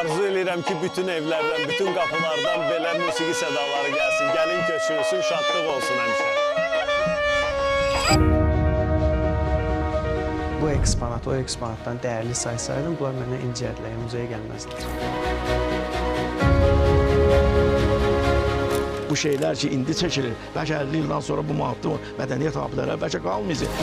Arzu eləyirəm ki, bütün evlərdən, bütün qapılardan belə musiqi sədaları gəlsin. Gəlin köçürülsün, şadlıq olsun həmişə. Bu eksponat, o eksponatdan dəyərli saysaydım, bunlar mənə incərdilər, muzeyə gəlməzdilər. Bu şeylər ki, indi çəkilir, bəlkə 50 ildən sonra bu maddi mədəniyyət abidələri bəlkə qalmayacaq.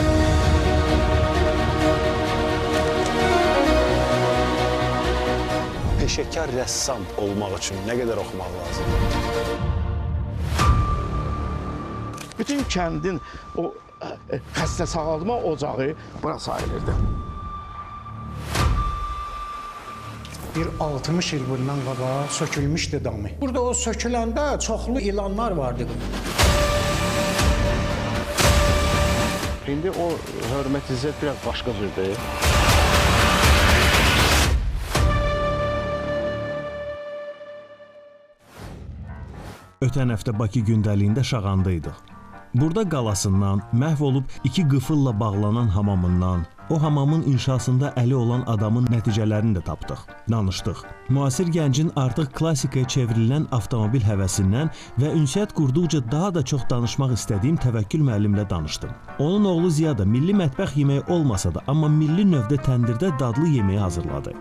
Peşəkar rəssam olmaq üçün nə qədər oxumaq lazımdır? Bütün kəndin o xəstə sağalma ocağı bura sayılırdı. Bir 60 il bundan qabaq sökülmüşdü damı. Burada o söküləndə çoxlu ilanlar vardı. İndi o hörmət, izzət biraz başqa cürdür. Ötən həftə Bakı gündəliyində Şağanda idik. Burada qalasından, məhv olub iki qıfılla bağlanan hamamından, o hamamın inşasında əli olan adamın nəticələrini də tapdıq, danışdıq. Müasir gəncin artıq klassikaya çevrilən avtomobil həvəsindən və ünsiyyət qurduqca daha da çox danışmaq istədiyim Təvəkkül müəllimlə danışdım. Onun oğlu Ziya da milli mətbəx yeməyi olmasa da, amma milli növdə təndirdə dadlı yeməyi hazırladı.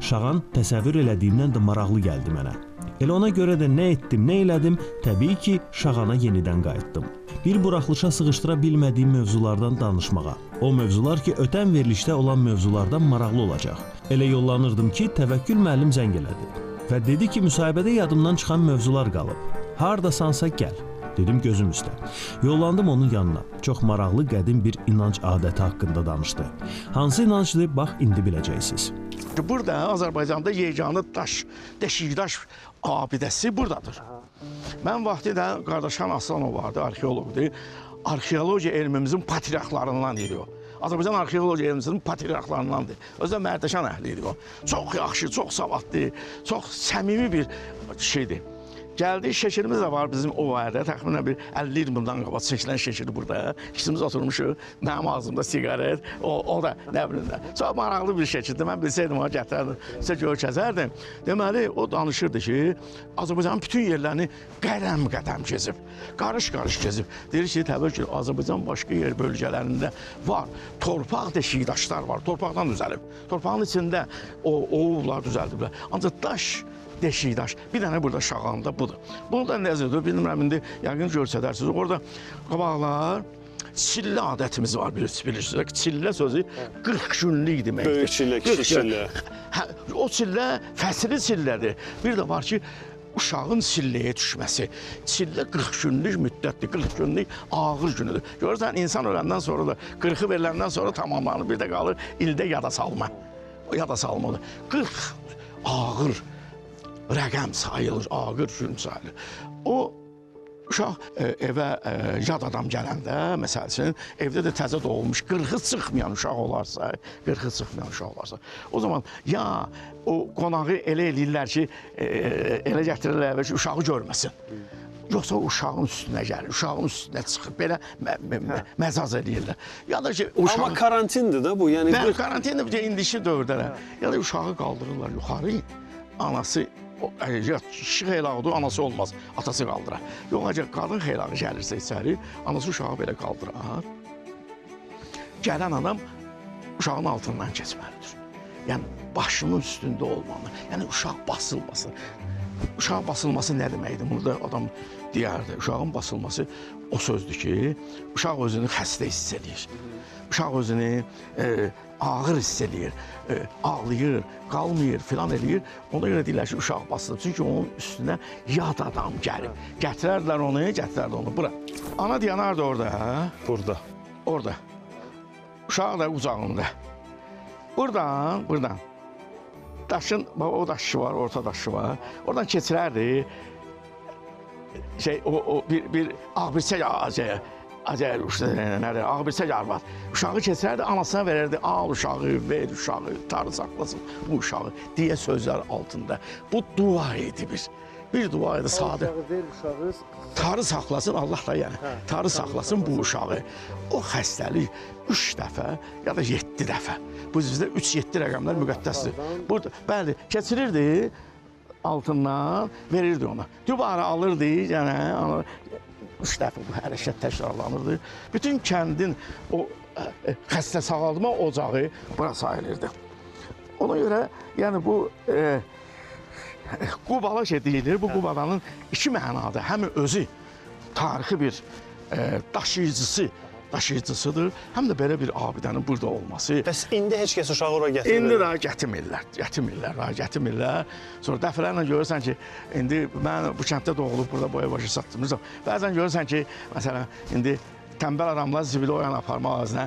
Şağan təsəvvür elədiyimdən də maraqlı gəldi mənə. Elə ona görə də nə etdim, nə elədim, təbii ki, Şağana yenidən qayıtdım. Bir buraxılışa sığışdıra bilmədiyim mövzulardan danışmağa. O mövzular ki, ötən verilişdə olan mövzulardan maraqlı olacaq. Elə yollanırdım ki, Təvəkkül müəllim zəng elədi və dedi ki, müsahibədə yadımdan çıxan mövzular qalıb. Hardasansa gəl, dedim gözüm üstə. Yollandım onun yanına. Çox maraqlı qədim bir inanc adəti haqqında danışdı. Hansı inancdır, bax, indi biləcəksiniz. Burada Azərbaycanda yeganə daş, deşikdaş abidəsi buradadır. Mən vaxtilə Qardaşxan Aslanov vardı, arxeoloqdur. Arxeologiya elmimizin patriarxlarından idi o. Azərbaycan arxeologiya elmimizin patriarxlarındandır. Özü də Mərdəkan əhli idi o. Çox yaxşı, çox savadlı, çox səmimi bir şeydir. Gəldi, şəkilimiz də var bizim o vərdə, təxminən bir 50 il bundan qabaq çəkilən şəkil burada. İkimiz oturmuşuq, mənim ağzımda siqaret, o da nə bilim də. Çox maraqlı bir şəkildir, mən bilsəydim onu gətirərdim, sizə görkəzərdim. Deməli, o danışırdı ki, Azərbaycanın bütün yerlərini qədəm-qədəm gezib, qarış-qarış gezib. Deyir ki, təbii ki, Azərbaycan başqa yer bölgələrində var, torpaq deşikdaşlar var, torpaqdan düzəlib. Torpağın içində o ovlar düzəldiblər. Ancaq daş, deşikdaş. Bir dənə burada Şağanda budur. Bunu da nəzərdə bilmirəm, indi yəqin görsədərsiniz. Orada qabaqlar çillə adətimiz var, bilirsiniz. Çillə sözü 40 günlük deməkdir. Böyük çillə, kiçik çillə. Hə, o çillə fəsli çillədir. Bir də var ki, uşağın çilləyə düşməsi. Çillə 40 günlük müddətdir, 40 günlük ağır günüdür. Görürsən, insan öləndən sonra da, 40-ı veriləndən sonra tamamlanır. Bir də qalır ildə yada salma. Yada salmadır. 40 ağır rəqəm sayılır, ağır gün sayılır. O uşaq evə yad adam gələndə, məsəl üçün, evdə də təzə doğulmuş, qırxı çıxmayan uşaq olarsa, qırxı çıxmayan uşaq olarsa, o zaman ya o qonağı elə eləyirlər ki, elə gətirirlər evə ki, uşağı görməsin. Yoxsa uşağın üstünə gəlir, uşağın üstünə çıxır, belə məzaz eləyirlər. Ya da ki, uşağı... Amma karantindir də bu, yəni... Bəli, karantindir, indiki dövrdə də. Ya da uşağı qaldırırlar yuxarı, anası... Kişi xeylağıdır, anası olmaz, atası qaldırar. Yox, əgər qadın xeylağı gəlirsə içəri, anası uşağı belə qaldırar. Gələn adam uşağın altından keçməlidir. Yəni, başının üstündə olmalı. Yəni, uşaq basılmasın. Uşaq basılması nə deməkdir? Burada adam deyərdi, uşağın basılması o sözdür ki, uşaq özünü xəstə hiss eləyir. Uşaq özünü ağır hiss eləyir, ağlayır, qalmayır, filan eləyir. Ona görə deyirlər ki, uşaq basılıb. Çünki onun üstünə yad adam gəlib. Gətirərdilər onu, gətirərdi onu bura. Ana dayanardı orada. Hə? Burada. Orada. Uşaq da qucağında. Buradan, buradan. Daşın, o daşı var, orta daşı var. Oradan keçirərdi. Şey, o bir ağbirçək ağacı. Ağbirçək arvad. Uşağı keçirərdi, anasına verərdi, al uşağı, ver uşağı, tarı saxlasın bu uşağı deyə sözlər altında. Bu dua idi bir. Bir dua idi sadə. Ver uşağı. Tarı saxlasın, Allah da yəni. Tarı saxlasın bu uşağı. O xəstəlik 3 dəfə ya da 7 dəfə. Bu bizdə 3-7 rəqəmlər müqəddəsdir. Burada, bəli, keçirirdi. altından verirdi ona. Dübarə alırdı, yəni 3 dəfə bu hərəkət təkrarlanırdı. Bütün kəndin o xəstə sağaltma ocağı bura sayılırdı. Ona görə, yəni bu Qubala şey deyilir, bu Qubalanın iki mənada, həm özü tarixi bir daşıyıcısıdır, həm də belə bir abidənin burada olması. Bəs indi heç kəs uşağı ora gətirmir? İndi daha gətirmirlər, Sonra dəfələrlə görürsən ki, indi mən bu kənddə doğulub, burada boya başı satdırmışam. Bəzən görürsən ki, məsələn, indi tənbəl adamlar zibili o yana aparmaq əvəzinə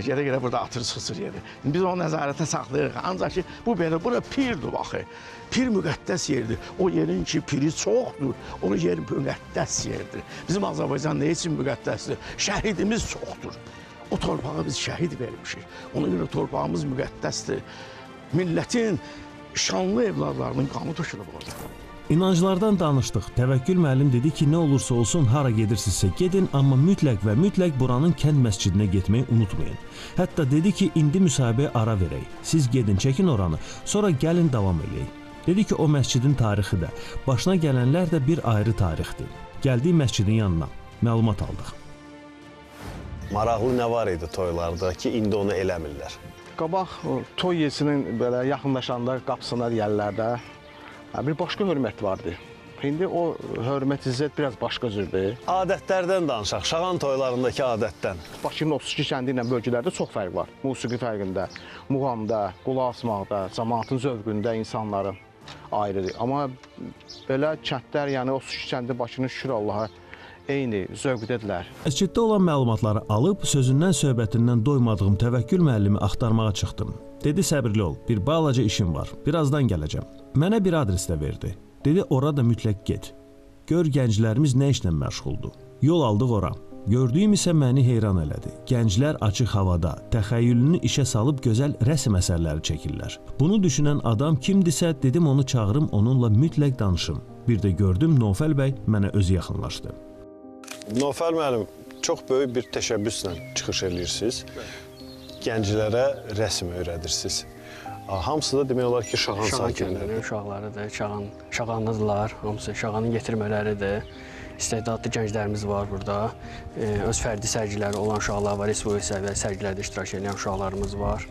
gedə-gedə burada atır, çıxır yeri. Biz onu nəzarətə saxlayırıq. Ancaq ki, bu belə, bura pirdir baxı. Pir müqəddəs yerdir. O yerin ki, piri çoxdur, o yer müqəddəs yerdir. Bizim Azərbaycan nə üçün müqəddəsdir? Şəhidimiz çoxdur. O torpağa biz şəhid vermişik. Ona görə torpağımız müqəddəsdir. Millətin şanlı evladlarının qanı tökülüb orada. İnanclardan danışdıq. Təvəkkül müəllim dedi ki, nə olursa olsun, hara gedirsinizsə gedin, amma mütləq və mütləq buranın kənd məscidinə getməyi unutmayın. Hətta dedi ki, indi müsahibəyə ara verək. Siz gedin, çəkin oranı, sonra gəlin davam eləyək. Dedi ki, o məscidin tarixi də, başına gələnlər də bir ayrı tarixdir. Gəldik məscidin yanına, məlumat aldıq. Maraqlı nə var idi toylarda ki, indi onu eləmirlər? Qabaq toy yesinin belə yaxınlaşanda qapısına deyərlər də, bir başqa hörmət vardı. İndi o hörmət, izzət biraz başqa cürdür. Adətlərdən danışaq, Şağan toylarındakı adətdən. Bakının 32 kəndi ilə bölgələrdə çox fərq var. Musiqi fərqində, muğamda, qulaq asmaqda, cəmaatın zövqündə insanların ayrıdır. Amma belə kəndlər, yəni 32 kəndi Bakının şükür Allaha eyni zövqdədirlər. Məsciddə olan məlumatları alıb, sözündən, söhbətindən doymadığım Təvəkkül müəllimi axtarmağa çıxdım. Dedi, səbirli ol, bir balaca işim var, birazdan gələcəm. Mənə bir adres də verdi. Dedi, orada mütləq get. Gör gənclərimiz nə işlə məşğuldur. Yol aldıq ora. Gördüyüm isə məni heyran elədi. Gənclər açıq havada, təxəyyülünü işə salıb gözəl rəsm əsərləri çəkirlər. Bunu düşünən adam kimdirsə, dedim onu çağırım, onunla mütləq danışım. Bir də gördüm, Nofəl bəy mənə özü yaxınlaşdı. Nofəl müəllim, çox böyük bir təşəbbüslə çıxış eləyirsiniz. Gənclərə rəsm öyrədirsiniz. Hamısı da demək olar ki, Şağan sakinləri. Uşaqlarıdır, Şağanlıdırlar, hamısı Şağanın yetirmələridir. İstedadlı gənclərimiz var burada. Öz fərdi sərgiləri olan uşaqlar var, respublika səviyyəli sərgilərdə iştirak edən uşaqlarımız var.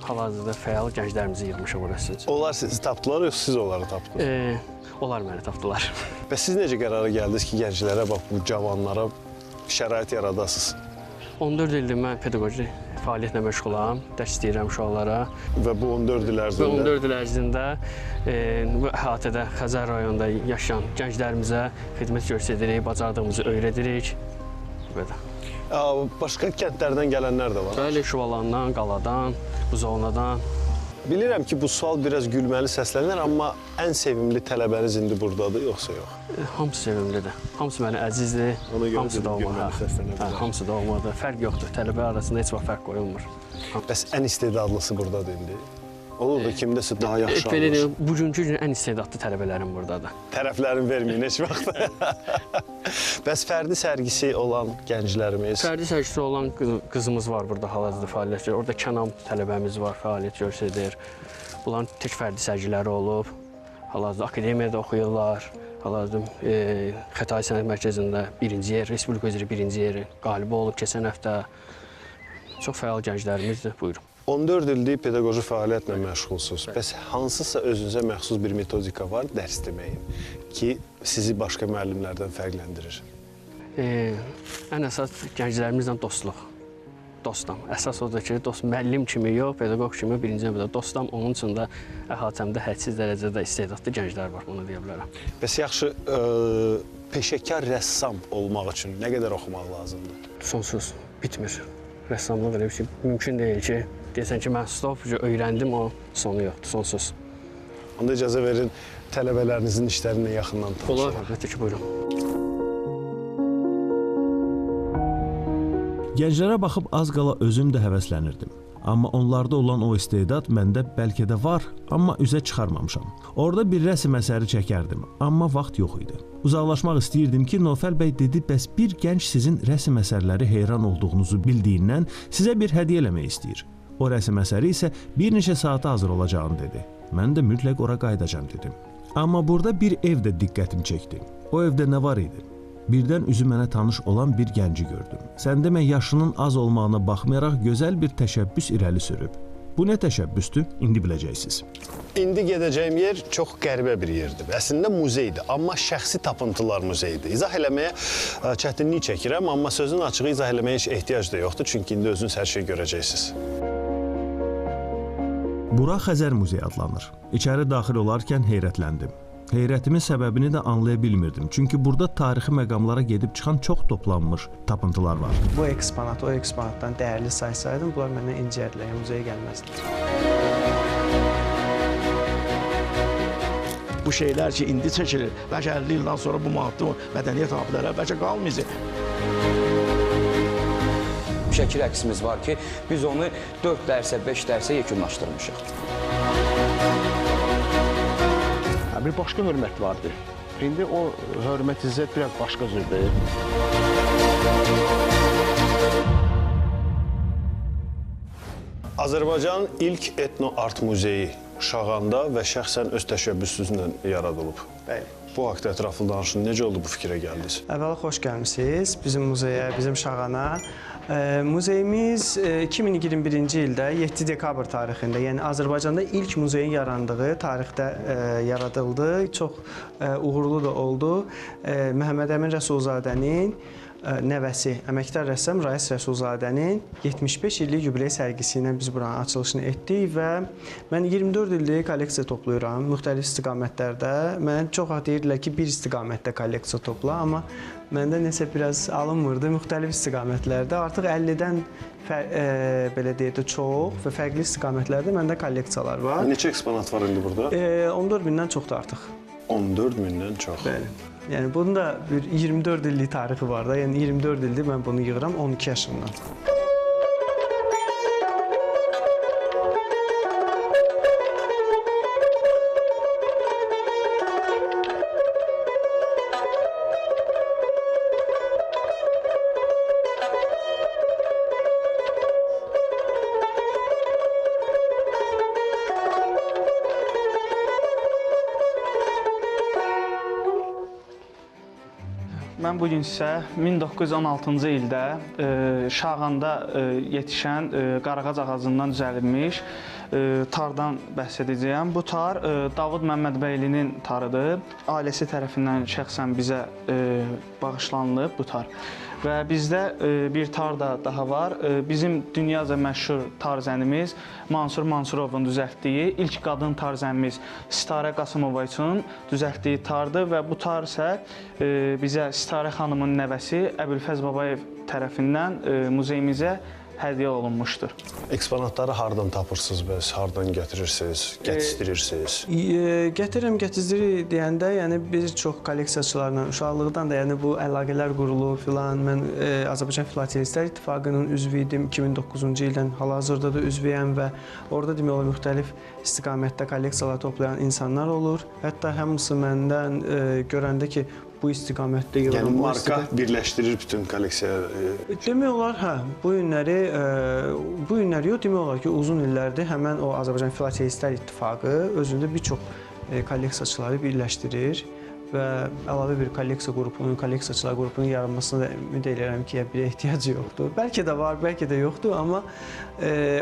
Hal-hazırda fəal gənclərimizi yığmışıq orası. Onlar sizi tapdılar, yoxsa siz onları tapdınız? Onlar məni tapdılar. Bəs siz necə qərara gəldiniz ki, gənclərə, bax bu cavanlara şərait yaradasınız? 14 ildir mən pedaqoji fəaliyyətlə məşğulam, dərs deyirəm uşaqlara. Və bu 14 il ərzində? Və 14 il ərzində bu əhatədə Xəzər rayonunda yaşayan gənclərimizə xidmət göstəririk, bacardığımızı öyrədirik. Belə. Başqa kəndlərdən gələnlər də var? Bəli, Şuvalandan, Qaladan, Buzovnadan. Bilirəm ki, bu sual biraz gülməli səslənər, amma ən sevimli tələbəniz indi buradadır, yoxsa yox? Hamısı sevimlidir. Hamısı mənə əzizdir. Hamısı doğmadır. Hamısı doğmadır. Fərq yoxdur. Tələbə arasında heç vaxt fərq qoyulmur. Bəs ən istedadlısı buradadır indi? Olur da kimdəsə daha yaxşı alır. Belə deyim, bugünkü gün ən istedadlı tələbələrim buradadır. Tərəflərini verməyin heç vaxt. Bəs fərdi sərgisi olan gənclərimiz? Fərdi sərgisi olan qızımız var burada hal-hazırda fəaliyyət görür. Orada Kənan tələbəmiz var, fəaliyyət göstərir. Bunların tək fərdi sərgiləri olub. Hal-hazırda akademiyada oxuyurlar. Hal-hazırda Xətai Sənət Mərkəzində birinci yer, Respublika üzrə birinci yeri qalibi olub keçən həftə. Çox fəal gənclərimizdir. Buyurun. 14 ildir pedaqoji fəaliyyətlə məşğulsunuz. Bəs hansısa özünüzə məxsus bir metodika var dərs deməyin ki, sizi başqa müəllimlərdən fərqləndirir? Ən əsas gənclərimizlə dostluq. Dostam. Əsas odur ki, dost müəllim kimi yox, pedaqoq kimi birinci növbədə dostam. Onun üçün də əhatəmdə hədsiz dərəcədə istedadlı gənclər var, bunu deyə bilərəm. Bəs yaxşı, peşəkar rəssam olmaq üçün nə qədər oxumaq lazımdır? Sonsuz, bitmir. Rəssamlıq elə bir şey mümkün deyil ki, deyəsən ki, mən stop, öyrəndim, o sonu yoxdur, sonsuz. Onda icazə verin, tələbələrinizin işlərinlə yaxından tanış olaq. Olar, əlbəttə ki, buyurun. Gənclərə baxıb az qala özüm də həvəslənirdim. Amma onlarda olan o istedad məndə bəlkə də var, amma üzə çıxarmamışam. Orada bir rəsm əsəri çəkərdim, amma vaxt yox idi. Uzaqlaşmaq istəyirdim ki, Nofəl bəy dedi, bəs bir gənc sizin rəsm əsərləri heyran olduğunuzu bildiyindən sizə bir hədiyyə eləmək istəyir. O rəsm əsəri isə bir neçə saata hazır olacağını dedi. Mən də mütləq ora qayıdacam dedim. Amma burada bir ev də diqqətimi çəkdi. O evdə nə var idi? Birdən üzü mənə tanış olan bir gənci gördüm. Sən demə yaşının az olmağına baxmayaraq gözəl bir təşəbbüs irəli sürüb. Bu nə təşəbbüsdür? İndi biləcəksiniz. İndi gedəcəyim yer çox qəribə bir yerdir. Əslində muzeydir, amma şəxsi tapıntılar muzeyidir. İzah eləməyə çətinlik çəkirəm, amma sözün açığı izah eləməyə heç ehtiyac da yoxdur. Çünki indi özünüz hər şey görəcəksiniz. Bura Xəzər muzeyi adlanır. İçəri daxil olarkən heyrətləndim. Heyrətimin səbəbini də anlaya bilmirdim. Çünki burada tarixi məqamlara gedib çıxan çox toplanmış tapıntılar var. Bu eksponat o eksponatdan dəyərli saysaydım, bunlar məndən incərdilər, yəni muzeyə gəlməzdilər. Bu şeylər ki, indi çəkilir, bəlkə 50 ildən sonra bu maddi mədəniyyət abidələri bəlkə qalmayacaq. Şəki rəqsimiz var ki, biz onu 4 dərsə, 5 dərsə yekunlaşdırmışıq. Bir başqa hörmət vardı. İndi o hörmət, izzət biraz başqa cürdür. Azərbaycanın ilk etno-art muzeyi Şağanda və şəxsən öz təşəbbüsünüzlə yaradılıb. Bəli. Bu haqda ətraflı danışın. Necə oldu bu fikrə gəldiniz? Əvvəla xoş gəlmisiniz bizim muzeyə, bizim Şağana. Muzeyimiz 2021-ci ildə 7 dekabr tarixində, yəni Azərbaycanda ilk muzeyin yarandığı tarixdə yaradıldı. Çox uğurlu da oldu. Məhəmməd Əmin Rəsulzadənin nəvəsi, əməkdar rəssam Rais Rəsulzadənin 75 illik yubiley sərgisi ilə biz buranın açılışını etdik və mən 24 illik kolleksiya toplayıram müxtəlif istiqamətlərdə. Mənə çox vaxt deyirdilər ki, bir istiqamətdə kolleksiya topla, amma məndə nəsə biraz alınmırdı müxtəlif istiqamətlərdə. Artıq 50-dən belə deyək də çox və fərqli istiqamətlərdə məndə kolleksiyalar var. Neçə eksponat var indi burada? 14 mindən çoxdur artıq. 14 mindən çox. Bəli. Yəni bunun da bir 24 illik tarixi var da. Yəni 24 ildir mən bunu yığıram 12 yaşımdan. Mən bugün sizə 1916-cı ildə Şağanda yetişən qarağac ağacından düzəldilmiş tardan bəhs edəcəyəm. Bu tar Davud Məmmədbəylinin tarıdır. Ailəsi tərəfindən şəxsən bizə bağışlanılıb bu tar. Və bizdə bir tar da daha var. Bizim dünyaca məşhur tarzənimiz Mansur Mansurovun düzəltdiyi ilk qadın tarzənimiz Sitarə Qasımova üçün düzəltdiyi tardır və bu tar isə bizə Sitarə xanımın nəvəsi Əbülfəz Babayev tərəfindən muzeyimizə hədiyyə olunmuşdur. Eksponatları hardan tapırsınız bəs? Hardan gətirirsiniz, gətizdirirsiniz? Gətirirəm, gətizdirir deyəndə, yəni bir çox kolleksiyaçılarla uşaqlıqdan da yəni bu əlaqələr qurulub filan. Mən Azərbaycan Filatelistlər İttifaqının üzvü idim 2009-cu ildən, hal-hazırda da üzvüyəm və orada demək olar müxtəlif istiqamətdə kolleksiyalar toplayan insanlar olur. Hətta hamısı məndən görəndə ki, bu istiqamətdə yığıram. Yəni marka birləşdirir bütün kolleksiyaları. Demək olar, hə, bu günləri yox, demək olar ki, uzun illərdir həmən o Azərbaycan Filatelistlər İttifaqı özündə bir çox kolleksiyaçıları birləşdirir və əlavə bir kolleksiya qrupunun, kolleksiyaçılar qrupunun yaranmasına da ümid edirəm ki, bir ehtiyacı yoxdur. Bəlkə də var, bəlkə də yoxdur, amma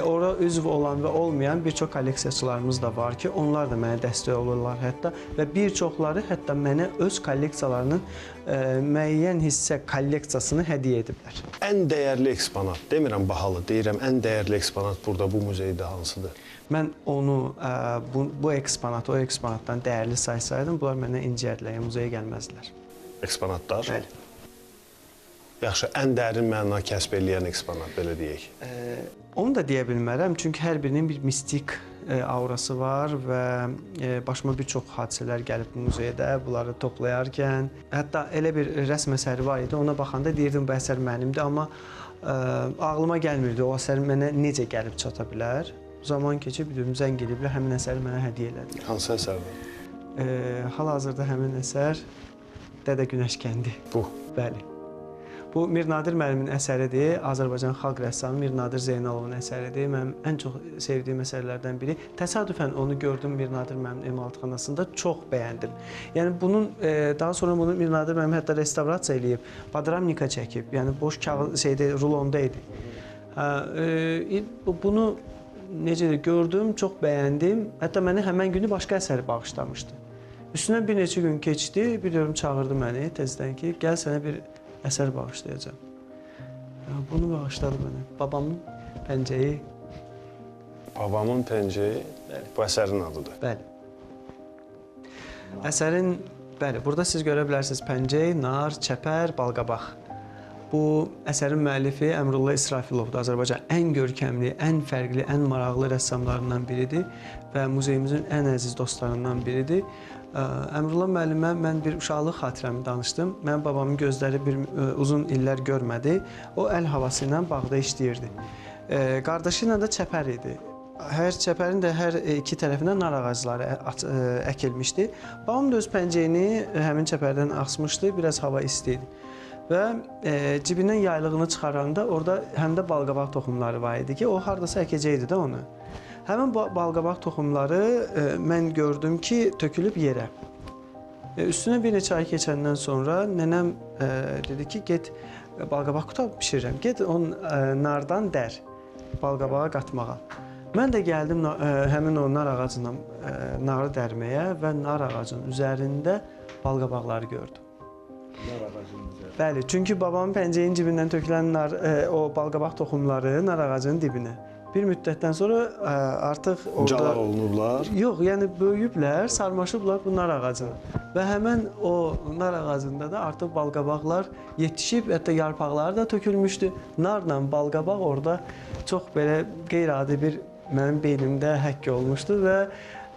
ora üzv olan və olmayan bir çox kolleksiyaçılarımız da var ki, onlar da mənə dəstək olurlar hətta və bir çoxları hətta mənə öz kolleksiyalarının müəyyən hissə kolleksiyasını hədiyyə ediblər. Ən dəyərli eksponat, demirəm bahalı, deyirəm ən dəyərli eksponat burada bu muzeydə hansıdır? Mən onu, bu eksponatı o eksponatdan dəyərli saysaydım, bunlar məndən incərdilər, yəni muzeyə gəlməzdilər. Eksponatlar? Bəli. Yaxşı, ən dərin məna kəsb eləyən eksponat, belə deyək. Onu da deyə bilmərəm, çünki hər birinin bir mistik aurası var və başıma bir çox hadisələr gəlib muzeydə, bunları toplayarkən. Hətta elə bir rəsm əsəri var idi, ona baxanda deyirdim bu əsər mənimdir, amma ağlıma gəlmirdi o əsər mənə necə gəlib çata bilər. Zaman keçib, zəng eləyiblər, həmin əsəri mənə hədiyyə elədilər. Hansı əsərdir? Hal-hazırda həmin əsər Dədə Günəş kəndi. Bu? Bəli. Bu Mir Nadir müəllimin əsəridir. Azərbaycan xalq rəssamı Mir Nadir Zeynalovun əsəridir. Mənim ən çox sevdiyim əsərlərdən biri. Təsadüfən onu gördüm Mir Nadir müəllimin emalatxanasında, çox bəyəndim. Yəni bunun daha sonra bunu Mir Nadir müəllim hətta restavrasiya eləyib, podramnika çəkib. Yəni boş kağız şeydə, rulonda idi. Bunu necə də gördüm, çox bəyəndim. Hətta mənə həmən günü başqa əsəri bağışlamışdı. Üstünə bir neçə gün keçdi, bir görüm çağırdı məni tezdən ki, gəl sənə bir əsər bağışlayacağam. Bunu bağışladı mənə. Babamın pəncəyi. Babamın pəncəyi bu əsərin adıdır. Bəli. Əsərin, bəli, burada siz görə bilərsiniz pəncəy, nar, çəpər, balqabaq. Bu əsərin müəllifi Əmrullah İsrafilovdur. Azərbaycan ən görkəmli, ən fərqli, ən maraqlı rəssamlarından biridir və muzeyimizin ən əziz dostlarından biridir. Əmrullah müəllimə mən bir uşaqlıq xatirəmi danışdım. Mənim babamın gözləri bir uzun illər görmədi. O əl havası ilə bağda işləyirdi. Qardaşı ilə də çəpər idi. Hər çəpərin də hər iki tərəfindən nar ağacları əkilmişdi. Babam da öz pəncəyini həmin çəpərdən asmışdı, biraz hava isti idi. Və cibindən yaylığını çıxaranda orada həm də balqabaq toxumları var idi ki, o hardasa əkəcəkdi də onu. Həmin balqabaq toxumları mən gördüm ki, tökülüb yerə. Üstünə bir neçə ay keçəndən sonra nənəm dedi ki, get balqabaq qutab bişirirəm, get onun nardan dər balqabağa qatmağa. Mən də gəldim həmin o nar ağacından narı dərməyə və nar ağacının üzərində balqabaqları gördüm. Nar ağacının üzərində? Bəli, çünki babamın pəncəyinin cibindən tökülən nar, o balqabaq toxumları nar ağacının dibinə. Bir müddətdən sonra artıq orada... Calar olunublar? Yox, yəni böyüyüblər, sarmaşıblar bu nar ağacına. Və həmən o nar ağacında da artıq balqabaqlar yetişib, hətta yarpaqları da tökülmüşdü. Narla balqabaq orada çox belə qeyri-adi bir mənim beynimdə həkk olmuşdu və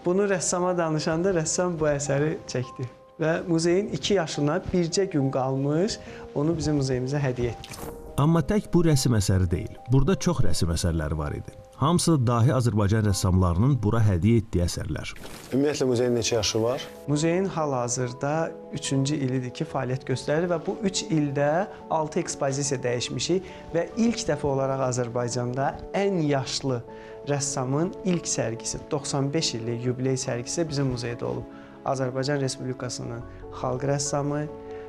bunu rəssama danışanda rəssam bu əsəri çəkdi. Və muzeyin 2 yaşına bircə gün qalmış, onu bizim muzeyimizə hədiyyə etdi. Amma tək bu rəsm əsəri deyil. Burada çox rəsm əsərləri var idi. Hamısı dahi Azərbaycan rəssamlarının bura hədiyyə etdiyi əsərlər. Ümumiyyətlə, muzeyin neçə yaşı var? Muzeyin hal-hazırda 3-cü ilidir ki, fəaliyyət göstərir və bu 3 ildə 6 ekspozisiya dəyişmişik və ilk dəfə olaraq Azərbaycanda ən yaşlı rəssamın ilk sərgisi, 95 illik yubiley sərgisi bizim muzeydə olub. Azərbaycan Respublikasının xalq rəssamı,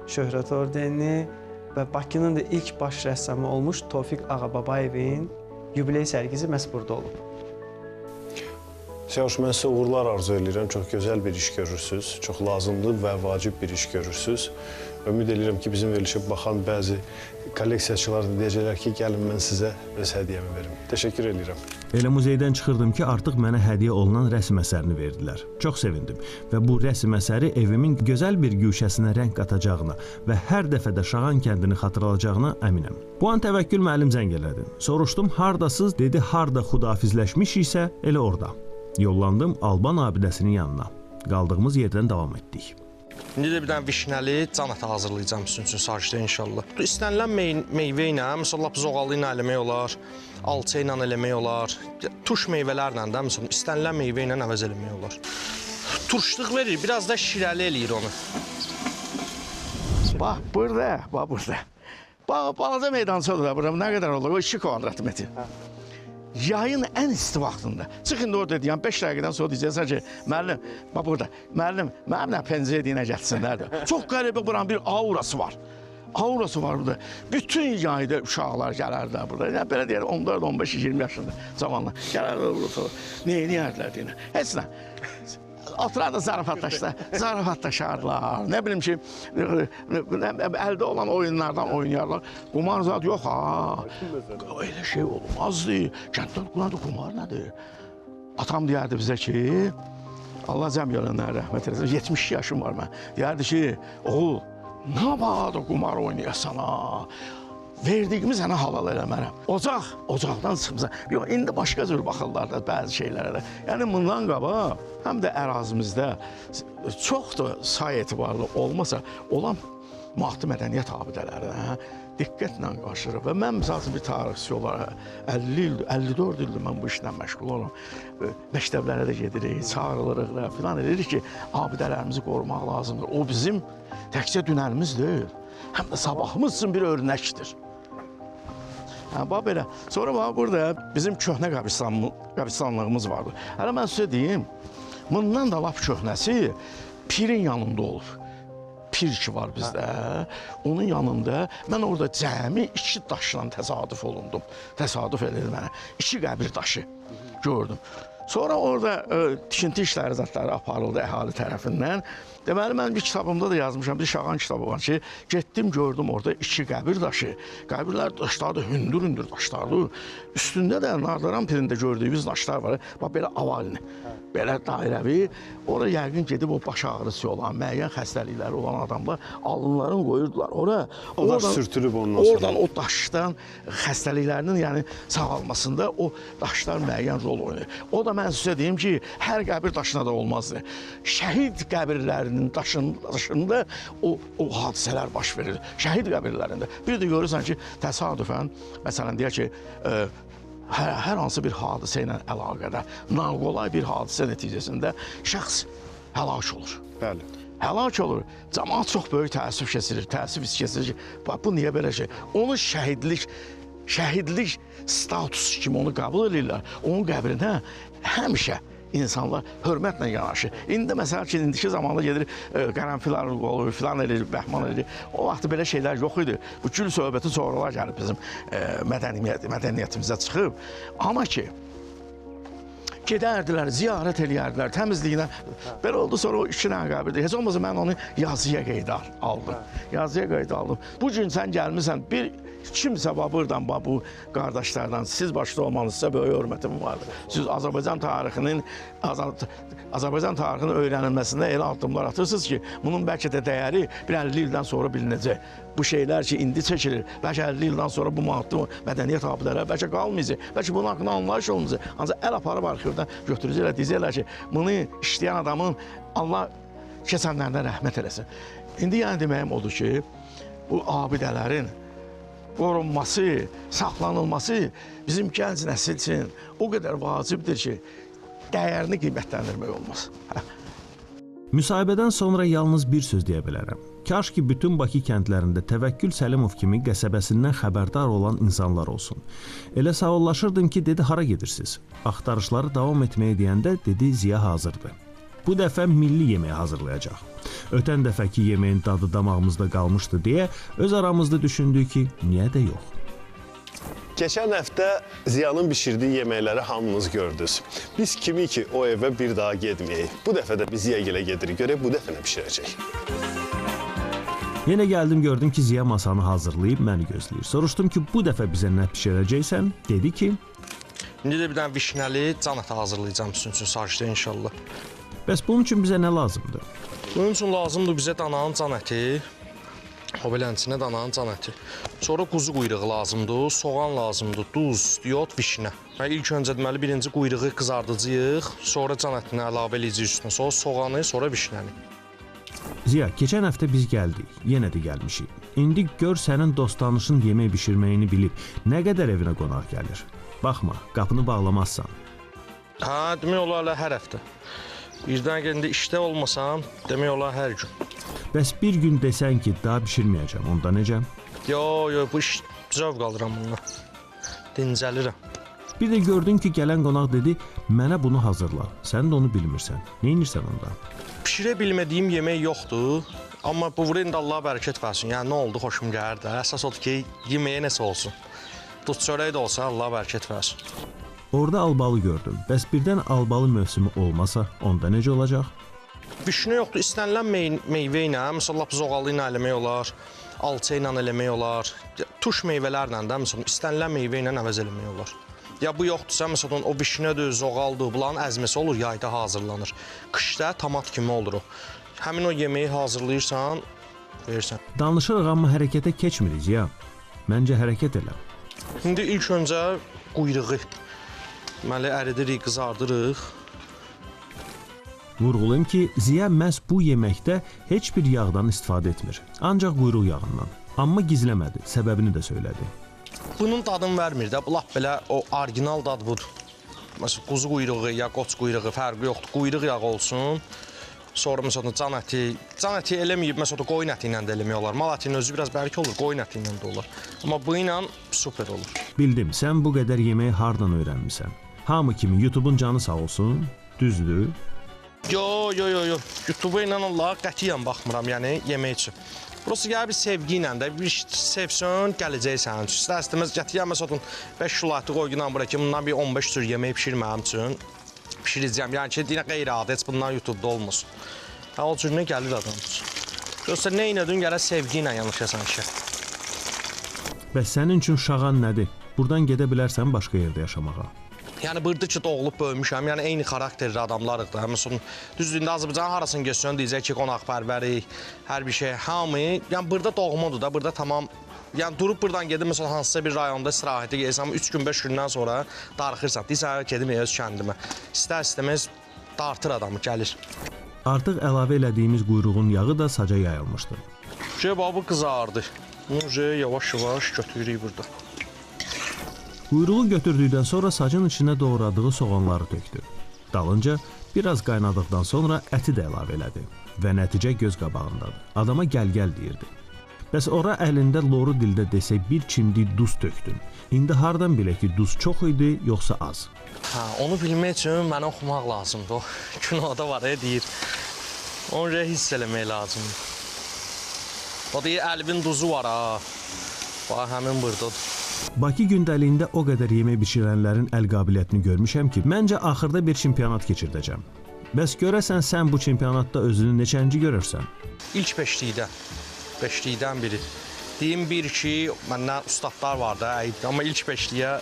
Şöhrət Ordenini və Bakının da ilk baş rəssamı olmuş Tofiq Ağababayevin yubiley sərgisi məhz burada olub. Siyavuş, mən sizə uğurlar arzu edirəm. Çox gözəl bir iş görürsünüz. Çox lazımlı və vacib bir iş görürsünüz. Ümid edirəm ki, bizim verilişə baxan bəzi kolleksiyaçılar da deyəcəklər ki, gəlin mən sizə öz hədiyyəmi verim. Təşəkkür edirəm. Elə muzeydən çıxırdım ki, artıq mənə hədiyyə olunan rəsm əsərini verdilər. Çox sevindim və bu rəsm əsəri evimin gözəl bir güşəsinə rəng qatacağına və hər dəfə də Şağan kəndini xatırlayacağına əminəm. Bu an Təvəkkül müəllim zəng elədi. Soruşdum, hardasız? Dedi, harda xudafizləşmişiksə, elə orada. Yollandım Alban abidəsinin yanına. Qaldığımız yerdən davam etdik. İndi də bir dənə vişnəli can ətə hazırlayacağım sizin üçün sarışda inşallah. İstənilən meyvə ilə, məsələn, lap zoğalı ilə eləmək olar, alça ilə eləmək olar, turş meyvələrlə də, məsələn, istənilən meyvə ilə əvəz eləmək olar. Turşluq verir, biraz da şirəli eləyir onu. Bax, burada, bax, burada. Bax, balaca meydançadır da burada, nə qədər olur? O 2 kvadrat metr. Yayın ən isti vaxtında. Çıx indi orada deyəm, 5 dəqiqədən sonra deyəcəksən ki, müəllim, bax burada, müəllim, mənimlə pəncərə deyinə gəlsinlər də. Çox qəribə buranın bir aurası var. Aurası var burada. Bütün yayda uşaqlar gələrlər burada. Yəni, belə deyək, 14, 15, 20 yaşında cavanlar gələrlər burada. Nə eləyərdilər deyinə? Heç nə. Oturardı zarafatlaşardılar. Nə bilim ki, əldə olan oyunlardan oynayarlar. Qumar zad yox ha. Elə şey olmazdı. Kəndlər qumar nədir? Atam deyərdi bizə ki, Allah cəm görənlərə rəhmət eləsin, 72 yaşım var mən. Deyərdi ki, oğul, nə bağda qumar oynayasan ha? Verdiyimi sənə halal eləmərəm. Ocaq, ocaqdan çıxmısan. Yox, indi başqa cür baxırlar da bəzi şeylərə də. Yəni, bundan qabaq, həm də ərazimizdə çox da say etibarlı olmasa, olan maddi mədəniyyət abidələrinə diqqətlə qarşılayırıq. Və mən, misal üçün, bir tarixçi olaraq 50 ildir, 54 ildir mən bu işlə məşğul oluram. Məktəblərə də gedirik, çağırılırıq da filan edirik ki, abidələrimizi qorumaq lazımdır. O bizim təkcə dünənimiz deyil. həm də sabahımız üçün bir örnəkdir. Hə, bax belə. Sonra bax burada bizim köhnə qəbristanlığımız vardı. Hələ mən sizə deyim, bundan da lap köhnəsi pirin yanında olub. Pir ki var bizdə, onun yanında mən orada cəmi 2 daşla təsadüf olundum. Təsadüf elədi mənə. 2 qəbir daşı gördüm. Sonra orada tikinti işləri zətləri aparıldı əhali tərəfindən. Deməli, mən bir kitabımda da yazmışam, bir Şağan kitabı var ki, getdim, gördüm orada 2 qəbir daşı. Qəbirlər daşlardır, hündür-hündür daşlardır. Üstündə də Nardaran pirində gördüyümüz daşlar var. Bax, belə avalini, belə dairəvi. Ora yəqin gedib o baş ağrısı olan, müəyyən xəstəlikləri olan adamlar alınlarını qoyurdular ora. O daş sürtülüb ondan sonra. Oradan o daşdan xəstəliklərinin yəni sağalmasında o daşlar müəyyən rol oynayır. O da mən sizə deyim ki, hər qəbir daşına da olmazdı. Şəhid qəbirlərinin daşında o hadisələr baş verir. Şəhid qəbirlərində. Bir də görürsən ki, təsadüfən, məsələn, deyək ki, hər hansı bir hadisə ilə əlaqədar, naqolay bir hadisə nəticəsində şəxs həlak olur. Bəli. Həlak olur. Camaat çox böyük təəssüf keçirir, təəssüf keçirir ki, bu niyə belə şey? Onu şəhidlik statusu kimi onu qəbul edirlər. Onun qəbrinə həmişə insanlar hörmətlə yanaşır. İndi məsəl ki, indiki zamanda gedir, qərənfil olur, filan edir, bəhman edir. O vaxt belə şeylər yox idi. Bu gül söhbəti sonralar gəlib bizim mədəniyyətimizə çıxıb. Amma ki, gedərdilər, ziyarət eləyərdilər, təmizliyinə. Belə oldu, sonra o 2 dənə qəbirdir. Heç olmasa mən onu yazıya qeydə aldım. Yazıya qeydə aldım. Bu gün sən gəlmirsən, bir kimsə buradan, bu qardaşlardan, siz başda olmanızsa böyük hörmətim vardır. Siz Azərbaycan tarixinin öyrənilməsində elə addımlar atırsınız ki, bunun bəlkə də dəyəri bir 50 ildən sonra bilinəcək. Bu şeylər ki, indi çəkilir, bəlkə 50 ildən sonra bu maddi mədəniyyət abidələri bəlkə qalmayacaq, bəlkə bunun haqqında anlayış olmayacaq. Ancaq əl aparıb arxivdən götürəcəklər, deyəcəklər ki, bunu işləyən adamın Allah keçənlərinə rəhmət eləsin. İndi yəni deməyim odur ki, bu abidələrin qorunması, saxlanılması bizim gənc nəsil üçün o qədər vacibdir ki, dəyərini qiymətləndirmək olmaz. Müsahibədən sonra yalnız bir söz deyə bilərəm. Kaş ki, bütün Bakı kəndlərində Təvəkkül Səlimov kimi qəsəbəsindən xəbərdar olan insanlar olsun. Elə sağollaşırdım ki, dedi, hara gedirsiniz? Axtarışları davam etməyə deyəndə, dedi, Ziya hazırdır. Bu dəfə milli yeməyi hazırlayacaq. Ötən dəfəki yeməyin dadı damağımızda qalmışdı deyə öz aramızda düşündük ki, niyə də yox. Keçən həftə Ziyanın bişirdiyi yeməkləri hamınız gördünüz. Biz kimi ki o evə bir daha getməyək. Bu dəfə də biz Ziya gilə gedirik. Görək bu dəfə nə bişirəcək. Yenə gəldim, gördüm ki, Ziya masanı hazırlayıb məni gözləyir. Soruşdum ki, bu dəfə bizə nə bişirəcəksən? Dedi ki... İndi də bir dənə vişnəli can ətı hazırlayacağım sizin üçün sacda inşallah. Bəs bunun üçün bizə nə lazımdır? Bunun üçün lazımdır bizə dananın can əti. O beləncə dananın can əti. Sonra quzu quyruğu lazımdır, soğan lazımdır, duz, yod, vişnə. İlk öncə deməli birinci quyruğu qızardacağıq, sonra can ətini əlavə eləyəcəyik üstünə, sonra soğanı, sonra vişnəni. Ziya, keçən həftə biz gəldik, yenə də gəlmişik. İndi gör sənin dost-tanışın yemək bişirməyini bilib, nə qədər evinə qonaq gəlir. Baxma, qapını bağlamazsan. Hə, demək olar elə hər həftə. Birdən indi işdə olmasam, demək olar hər gün. Bəs bir gün desən ki, daha bişirməyəcəm, onda necə? Yo, yo, bu iş zövq alıram bundan. Dincəlirəm. Bir də gördün ki, gələn qonaq dedi, mənə bunu hazırla. Sən də onu bilmirsən. Neynirsən onda? Bişirə bilmədiyim yemək yoxdur. Amma bu vura indi Allah bərəkət versin. Yəni, nə oldu, xoşum gəlir də. Əsas odur ki, yeməyə nəsə olsun. Duz çörəyi də olsa, Allah bərəkət versin. Orada albalı gördüm. Bəs birdən albalı mövsümü olmasa, onda necə olacaq? Vişnə yoxdur. İstənilən meyvə ilə, məsələn, lap zoğalı ilə eləmək olar, alça ilə eləmək olar, tuş meyvələrlə də, məsələn, istənilən meyvə ilə əvəz eləmək olar. Ya bu yoxdursa, məsələn, o vişnədir, zoğaldır, bunların əzməsi olur, yayda hazırlanır. Qışda tomat kimi olur o. Həmin o yeməyi hazırlayırsan, verirsən. Danışırıq, amma hərəkətə keçmirik ya. Məncə hərəkət elə. İndi ilk öncə quyruğu. Deməli, əridirik, qızardırıq. Vurğulayım ki, Ziya məhz bu yeməkdə heç bir yağdan istifadə etmir. Ancaq quyruq yağından. Amma gizləmədi, səbəbini də söylədi. Bunun dadını vermir də, lap belə o orijinal dad budur. Məsələn, quzu quyruğu ya qoç quyruğu fərqi yoxdur. Quyruq yağı olsun, Sonra məsələn can əti, can əti eləməyib, məsələn qoyun əti ilə də eləmək olar. Mal ətinin özü biraz bərk olur, qoyun əti ilə də olar. Amma bu ilə super olur. Bildim, sən bu qədər yeməyi hardan öyrənmisən? Hamı kimi YouTube-un canı sağ olsun, düzdür? Yo, yo, yo, yo. YouTube-a ilə Allah qətiyyən baxmıram, yəni yemək üçün. Burası gəlir bir sevgi ilə də, bir sevsən, gələcək sənin üçün. İstər-istəməz qətiyyən məsələn 5 kilo əti qoyunan bura ki, bundan bir 15 cür yemək pişirməyim üçün pişirəcəm. Yəni ki, deyinə qeyri-adi, heç bundan YouTube-da olmur. Yəni, o cür nə gəlir adam üçün. Yoxsa nə inədin, gələ sevgi ilə yanaşasan işə. Bəs sənin üçün Şağan nədir? Buradan gedə bilərsən başqa yerdə yaşamağa. Yəni, burada ki, doğulub böyümüşəm, yəni eyni xarakterli adamlarıq da. Məsələn, düzdür, indi Azərbaycanın harasını getsən, deyəcək ki, qonaqpərvərik, hər bir şey, hamı. Yəni, burada doğmadır da, burada tamam. Yəni, durub buradan gedib, məsələn, hansısa bir rayonda istirahətə gelsən, 3 gün, 5 gündən sonra darıxırsan. Deyirsən, gedim öz kəndimə. İstər-istəməz dartır adamı, gəlir. Artıq əlavə elədiyimiz quyruğun yağı da saca yayılmışdı. Bax, bu qızardı. Bunu yavaş-yavaş götürürük burada. Quyruğu götürdükdən sonra sacın içinə doğradığı soğanları tökdü. Dalınca biraz qaynadıqdan sonra əti də əlavə elədi və nəticə göz qabağındadır. Adama gəl-gəl deyirdi. Bəs ora əlində loru dildə desək bir çimdik duz tökdün. İndi hardan bilək ki, duz çox idi, yoxsa az? Hə, onu bilmək üçün mənə oxumaq lazımdır. O kinoda var, deyir. Onu hiss eləmək lazımdır. O deyir, əlbin duzu var ha. Bax, həmin buradadır. Bakı gündəliyində o qədər yemək bişirənlərin əl qabiliyyətini görmüşəm ki, məncə axırda bir çempionat keçirdəcəm. Bəs görəsən sən bu çempionatda özünü neçənci görürsən? İlk beşlikdə, beşlikdən biri. Deyim bir ki, məndən ustadlar var da, amma ilk beşliyə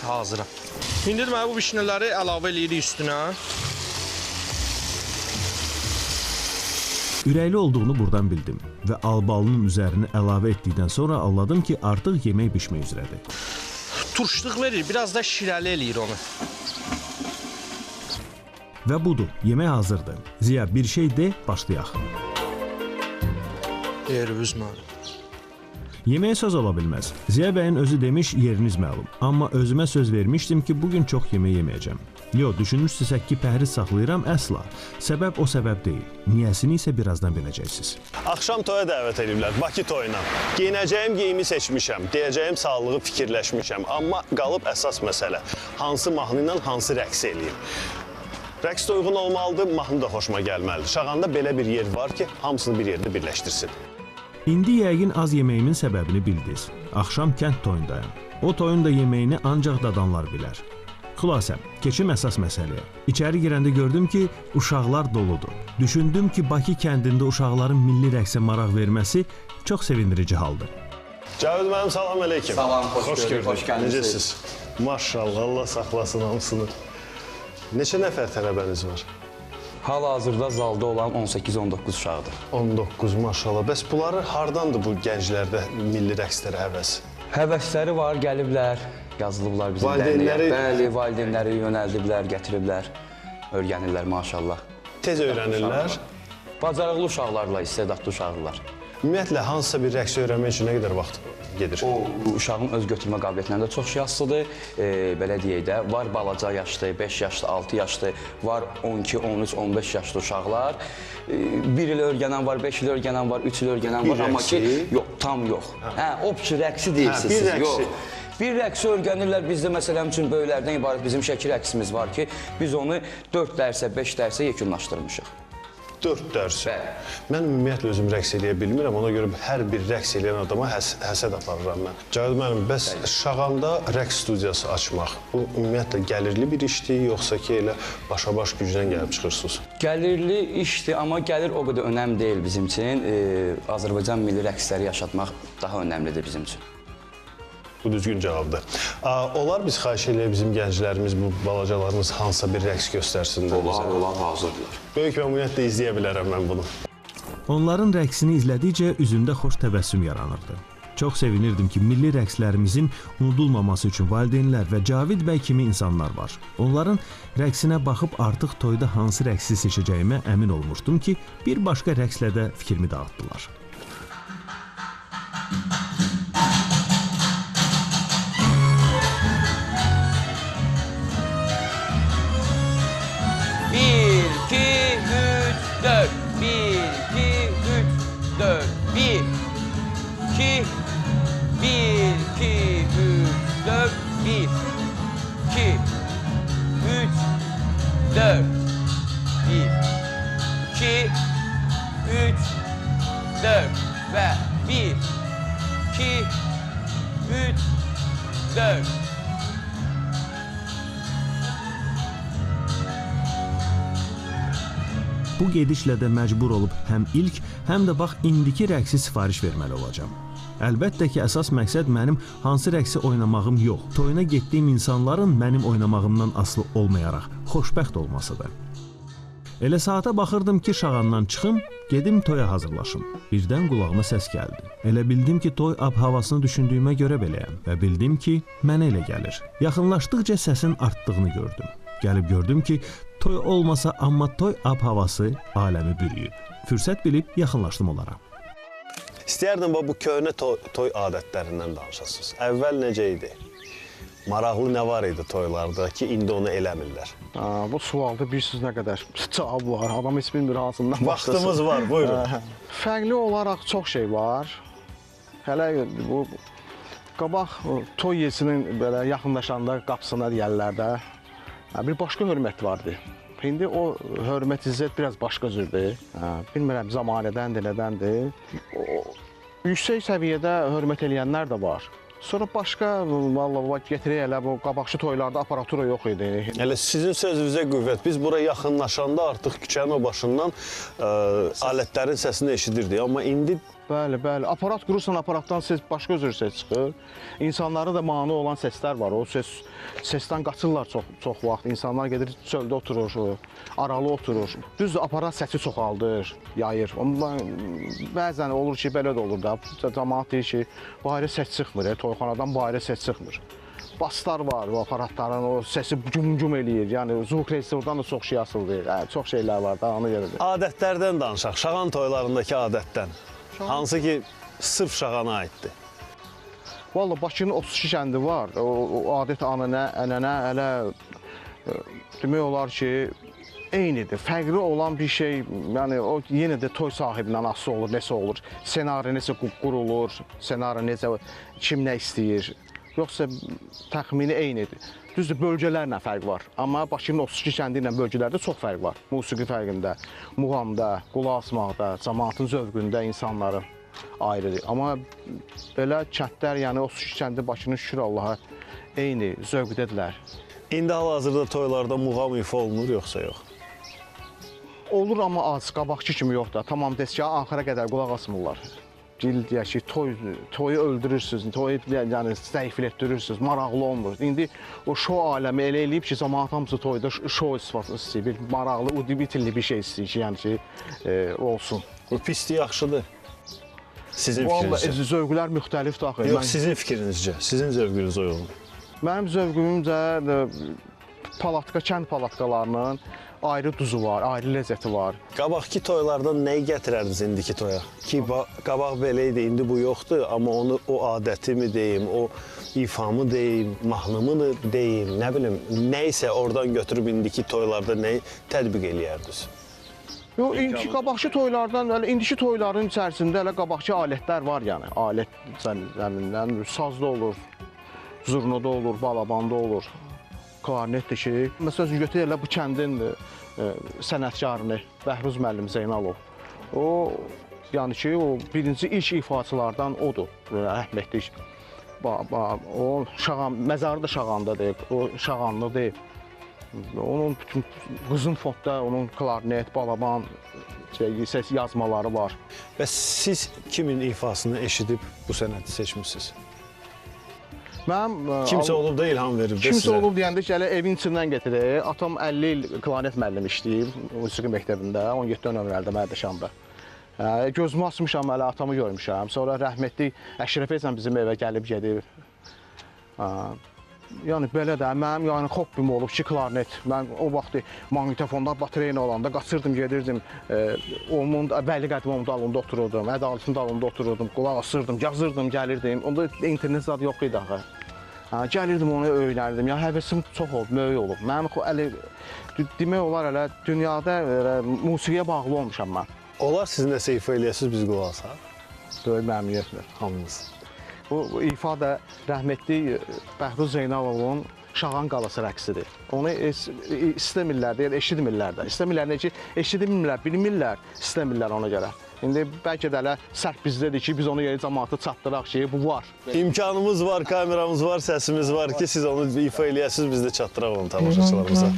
hazıram. İndi deməli, bu vişnələri əlavə eləyirik üstünə. Ürəkli olduğunu buradan bildim və albalının üzərini əlavə etdikdən sonra anladım ki, artıq yemək bişmək üzrədir. Turşluq verir, biraz da şirəli eləyir onu. Və budur, yemək hazırdır. Ziya, bir şey de, başlayaq. Yerimiz məlum. Yeməyə söz ola bilməz. Ziya bəyin özü demiş, yeriniz məlum. Amma özümə söz vermişdim ki, bugün çox yemək yeməyəcəm. Yo, düşünürsünüzsə ki, pəhriz saxlayıram, əsla. Səbəb o səbəb deyil. Niyəsini isə birazdan biləcəksiniz. Axşam toya dəvət ediblər, Bakı toyuna. Geyinəcəyim geyimi seçmişəm, deyəcəyim sağlığı fikirləşmişəm. Amma qalıb əsas məsələ, hansı mahnı ilə hansı rəqs eləyim. Rəqs də uyğun olmalıdır, mahnı da xoşuma gəlməlidir. Şağanda belə bir yer var ki, hamısını bir yerdə birləşdirsin. İndi yəqin az yeməyimin səbəbini bildiniz. Axşam kənd toyundayam. O toyun da yeməyini ancaq dadanlar bilər. Xülasə, keçim əsas məsələyə. İçəri girəndə gördüm ki, uşaqlar doludur. Düşündüm ki, Bakı kəndində uşaqların milli rəqsə maraq verməsi çox sevindirici haldır. Cavid müəllim, salam əleykum. Salam, xoş gördük, xoş gəlmisiniz. Necəsiz? Maşallah, Allah saxlasın hamısını. Neçə nəfər tələbəniz var? Hal-hazırda zalda olan 18-19 uşaqdır. 19, maşallah. Bəs bunları hardandır bu gənclərdə milli rəqslərə həvəs? Həvəsləri var, gəliblər, yazılıblar bizim dərnəyə. Bəli, valideynləri yönəldiblər, gətiriblər, öyrənirlər maşallah. Tez öyrənirlər? Bacarıqlı uşaqlarla, istedadlı uşaqlar. Ümumiyyətlə, hansısa bir rəqsi öyrənmək üçün nə qədər vaxt gedir? O, uşağın öz götürmə qabiliyyətindən də çox şey asılıdır. Belə deyək də, var balaca yaşlı, 5 yaşlı, 6 yaşlı, var 12, 13, 15 yaşlı uşaqlar. 1 il öyrənən var, 5 il öyrənən var, 3 il öyrənən var. Amma ki, yox, tam yox. Hə, o rəqsi deyirsiniz siz, yox. Bir rəqsi öyrənirlər, bizdə məsələn üçün böyüklərdən ibarət bizim Şəki rəqsimiz var ki, biz onu 4 dərsə, 5 dərsə yekunlaşdırmışıq. 4 dərs. Mən ümumiyyətlə özüm rəqs eləyə bilmirəm, ona görə hər bir rəqs eləyən adama həsəd aparıram mən. Cavid müəllim, bəs Şağanda rəqs studiyası açmaq, bu ümumiyyətlə gəlirli bir işdir, yoxsa ki elə başa-baş gücdən gəlib çıxırsınız? Gəlirli işdir, amma gəlir o qədər önəmli deyil bizim üçün. Azərbaycan milli rəqsləri yaşatmaq daha önəmlidir bizim üçün. Bu düzgün cavabdır. Olar biz xahiş eləyək bizim gənclərimiz, bu balacalarımız hansısa bir rəqs göstərsinlər bizə? Olar, hazırdırlar. Böyük məmnuniyyətlə izləyə bilərəm mən bunu. Onların rəqsini izlədikcə üzümdə xoş təbəssüm yaranırdı. Çox sevinirdim ki, milli rəqslərimizin unudulmaması üçün valideynlər və Cavid bəy kimi insanlar var. Onların rəqsinə baxıb artıq toyda hansı rəqsi seçəcəyimə əmin olmuşdum ki, bir başqa rəqslə də fikrimi dağıtdılar. Bir, 4. Bu gedişlə də məcbur olub həm ilk, həm də bax indiki rəqsi sifariş verməli olacağam. Əlbəttə ki, əsas məqsəd mənim hansı rəqsi oynamağım yox, toyuna getdiyim insanların mənim oynamağımdan asılı olmayaraq xoşbəxt olmasıdır. Elə saata baxırdım ki, Şağandan çıxım, gedim toya hazırlaşım. Birdən qulağıma səs gəldi. Elə bildim ki, toy ab-havasını düşündüyümə görə beləyəm və bildim ki, mənə elə gəlir. Yaxınlaşdıqca səsin artdığını gördüm. Gəlib gördüm ki, toy olmasa, amma toy ab-havası aləmi bürüyüb. Fürsət bilib yaxınlaşdım onlara. İstəyərdim bu köhnə toy adətlərindən danışasınız. Əvvəl necə idi? Maraqlı nə var idi toylarda ki, indi onu eləmirlər? Bu sualda bilirsiniz nə qədər cavab var. Adam heç bilmir hansından başlasın. Vaxtımız var, buyurun. Fərqli olaraq çox şey var. Hələ bu qabaq toy yesinin belə yaxınlaşanda qapısına deyərlər də, bir başqa hörmət vardı. İndi o hörmət, izzət biraz başqa cürdür. Bilmirəm, zamanədəndir, nədəndir. Yüksək səviyyədə hörmət eləyənlər də var. Sonra başqa, vallahi getirək elə bu qabaqçı toylarda aparatura yox idi. Elə sizin sözünüzə qüvvət. Biz bura yaxınlaşanda artıq küçənin o başından alətlərin səsini eşidirdik. Amma indi... Bəli, bəli. Aparat qurursan, aparatdan ses, başqa cür ses çıxır. İnsanlara da mane olan səslər var. O səsdən qaçırlar çox vaxt. İnsanlar gedir çöldə oturur, aralı oturur. Düzdür, aparat səsi çoxaldır, yayır. Bəzən olur ki, belə də olur da. Camaat deyir ki, bayıra səs çıxmır, toyxanadan bayıra səs çıxmır. Baslar var bu aparatların, o səsi güm-güm eləyir. Yəni, zvuk rejissordan da çox şey asılır. Çox şeylər var da, ona görə. Adətlərdən danışaq, Şağan toylarındakı adətdən. Hansı ki, sırf Şağana aiddir. Vallahi Bakının 32 kəndi var. O adət, ənənə hələ demək olar ki, eynidir. Fərqli olan bir şey, yəni o yenə də toy sahibindən asılı olur, nəsə olur. Senaryo necə qurulur, senaryo necə, kim nə istəyir. Yoxsa təxmini eynidir. Düzdür, bölgələrlə fərq var. Amma Bakının 32 kəndi ilə bölgələrdə çox fərq var. Musiqi fərqində, muğamda, qulaq asmaqda, camaatın zövqündə insanların ayrıdır. Amma belə kəndlər, yəni 32 kəndi Bakının şükür Allaha eyni zövqdədirlər. İndi hal-hazırda toylarda muğam ifa olunur yoxsa yox? Olur, amma az, qabaqçı kimi yoxdur. Tamam desək, axıra qədər qulaq asmırlar. Deyək ki, toyu öldürürsünüz, toyu yəni zəiflətdirirsiniz, maraqlı olmur. İndi o şou aləmi elə eləyib ki, camaat hamısı toyda şou istəyir, bir maraqlı, udibitilli bir şey istəyir ki, yəni ki, olsun. Bu pisdir, yaxşıdır. Sizin fikrinizcə? Vallahi zövqlər müxtəlifdir axı. Yox, sizin fikrinizcə, sizin zövqünüz o yolunda. Mənim zövqümcə palatka, kənd palatkalarının ayrı duzu var, ayrı ləzzəti var. Qabaqki toylardan nəyi gətirərdiniz indiki toya? Ki, qabaq belə idi, indi bu yoxdur, amma onu o adətimi deyim, o ifamı deyim, mahnımı deyim, nə bilim, nə isə oradan götürüb indiki toylarda nəyi tətbiq eləyərdiniz? Yox, indiki qabaqki toylardan, elə indiki toyların içərisində elə qabaqki alətlər var yəni. Alət zəmindən sazda olur, zurnoda olur, balabanda olur. Klarnetdir ki, məsəl üçün götür elə bu kəndin sənətkarını, Bəhruz müəllim Zeynalov. O, yəni ki, o birinci ilk ifaçılardan odur, rəhmətlik. O, Şağan, məzarı da Şağandadır, o Şağanlıdır. Onun bütün qızın fondda onun klarnet, balaban səs yazmaları var. Və siz kimin ifasını eşidib bu sənəti seçmişsiniz? Mənim, kimsə olub da ilham verib də sizə? Kimsə olub deyəndə ki, hələ evin içindən getirir. Atam 50 il klarnet müəllimi işləyib musiqi məktəbində, 17 nömrədə Mərdəkanda. Gözümü açmışam, hələ atamı görmüşəm. Sonra rəhmətli Əşrəf Eyzən bizim evə gəlib gedib. Yəni belə də mənim yəni hobbim olub ki, klarnet. Mən o vaxt maqnitofonda batareyna olanda qaçırdım, gedirdim. Onun Vəli Qədimoğlunun dalında otururdum, Ədalətin dalında otururdum, qulaq asırdım, yazırdım, gəlirdim. Onda internet zad yox idi axı. Gəlirdim onu öyrənirdim. Yəni həvəsim çox olub, böyük olub. Mənim hələ demək olar hələ dünyada elə musiqiyə bağlı olmuşam mən. Olar siz nəsə ifa eləyəsiniz, biz qulaq asaq? Böyük məmnuniyyətlə. Hamınız. Bu ifa da rəhmətli Bəhruz Zeynalovun Şağan qalası rəqsidir. Onu istəmirlər, deyir, eşitmirlər də. İstəmirlər necə ki, eşitmirlər, bilmirlər, istəmirlər ona görə. İndi bəlkə də elə səhv bizdədir ki, biz onu yeri cəmaata çatdıraq ki, bu var. İmkanımız var, kameramız var, səsimiz var ki, siz onu ifa eləyəsiniz, biz də çatdıraq onu tamaşaçılarımıza.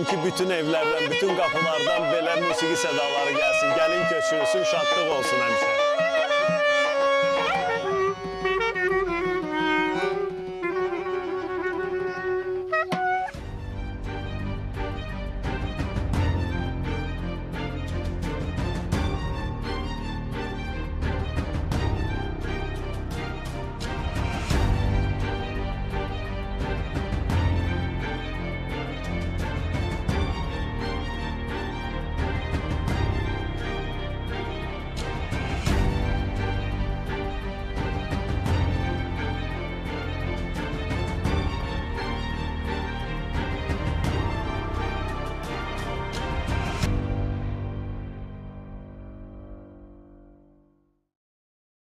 Ki bütün evlərdən, bütün qapılardan belə musiqi sədaları gəlsin, gəlin köçürülsün, şadlıq olsun həmişə.